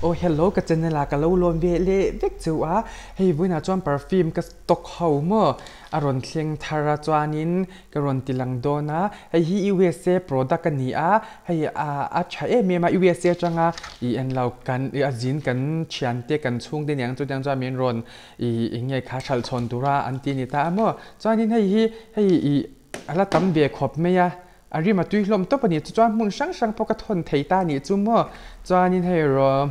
Aw hello ka channel ah ka lo lawm ve leh vek cheu a, hei vawiinah chuan perfume ka stock ho maw a rawn thleng thar a chuanin ka rawn ti lang dawn a, hei hi USA product a ni a, hei a tha em em a USA atanga ih en lo kan a zin kan thiante kan chhungte niang chutiang chuan min rawn ih eng nge kha hralh chhawn tura an ti a ni ta a maw chuanin hei hi hei ih a la tam ve khawp mai a. A rim a tui hlawm tawp a ni. Chuan hmun hrang hrang pawh ka thawn thei ta a nih chu maw. Chuanin hei ro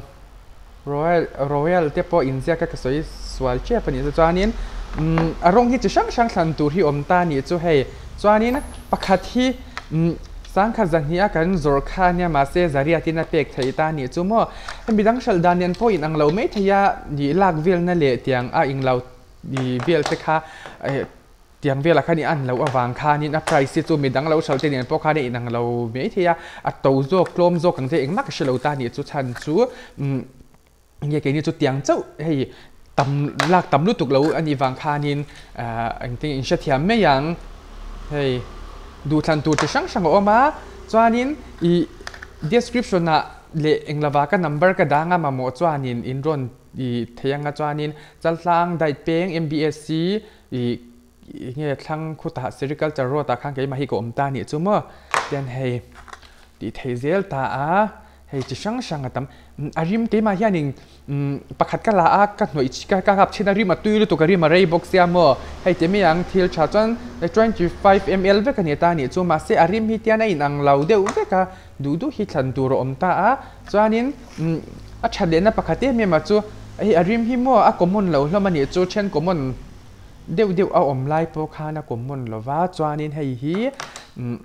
royal royal te pawh inziak a ka sawi sual tep a nih chu. Chuanin umm a rawng hi chi hrang hrang thlan tur hi awm ta a nih chu hei. Chuanin pakhat hi umm sangkhat zahnih a kan zawrh kha ania mahse zariatin a pek theih ta a nih chu maw. Hemi dang hralh dan nen pawh inang lo mai thei a ih lak velna leh tiang a englo ih vel te kha eh Tiang velah khan i an loh avang khanin a price hi chu midang lo hralh te nen pawh khan a inang lo mai thei a, a to zawk tlawm zawk ang che engmah ka hre lo ta nih chu chhan chu umm nge keini chu tiang chauh hei tam lak tam lutuk lo a nih vang khanin ahh engtin in hrethiam mai ang hei duhthlan tur chi hrang hrang a awm a chuanin ih description ah leh englo ka number ka dang a mamawh chuanin in rawn ih thei anga chuanin Chaltlang Daipeng MBSC Ih nge thlang khutah sericulture road ah khan keimah hi ka awm ta anih chu maw tian hei tih theih zel ta a hei chi hrang hrang a tam a rim keimah hianin umm pakhat ka la a ka hnawih ka ka kap chhin a rim a tui lutuk a rim a rei bawk sia maw hei ti mai ang thil tha chuan 25 ml vek a ni ta anih chu mahse a rim hi tian a inang lo deuh vek a duh duh hi thlan tur a awm ta a chuanin umm a that lehna pakhat em em a chu hei a rim hi maw a common lo hlawm a nih chu then common deuh deuh a awm lai pawh khan a common lo va chuanin hei hi umm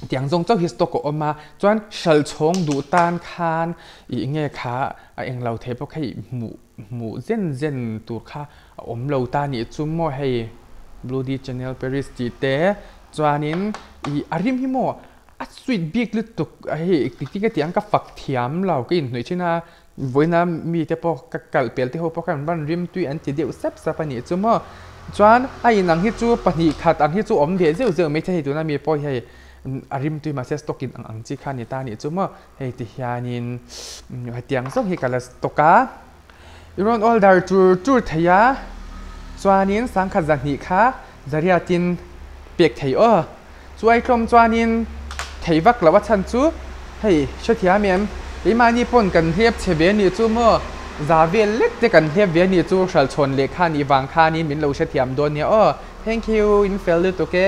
tiang zawng chauh hi stock a awm a chuan hralh chhawng duh tan khan ih nge kha a englo thei bawk hei hmuh hmuh zen zen tur kha a awm lo ta nih chu maw hei Blue D Channel Paris tih te chuanin ih a rim hi maw A sweet bik lutuk a hei engtik tin ka tih ang ka fak thiam lo ka inhnawih thin a vawiina mite pawh ka kalh pel te ho pawh khan van rim tui an ti deuh sep sep a nih chu maw chuan a inang hi chu pahnih khat ang hi chu awm ve zeuh zeuh mai thei hei tuna mi pawh hi hei a rim tui mahse stock in ang ang chi kha a ni ta a nih chu maw hei ti hianin hetiang zawng hi ka la stock a i rawn order tur tur thei a chuanin sangkhat zahnih kha zariatin pek thei aw. Chuai tlawm chuanin thei vak loh a chhan chu hei hrethiam em keimahni pawn kan hlep che ve anih chu maw za vel lek te kan hlep ve anih chu hralchhawn lehkha nih vang khanin min lo hrethiam dawn nia aw thank you in fel lutuk e.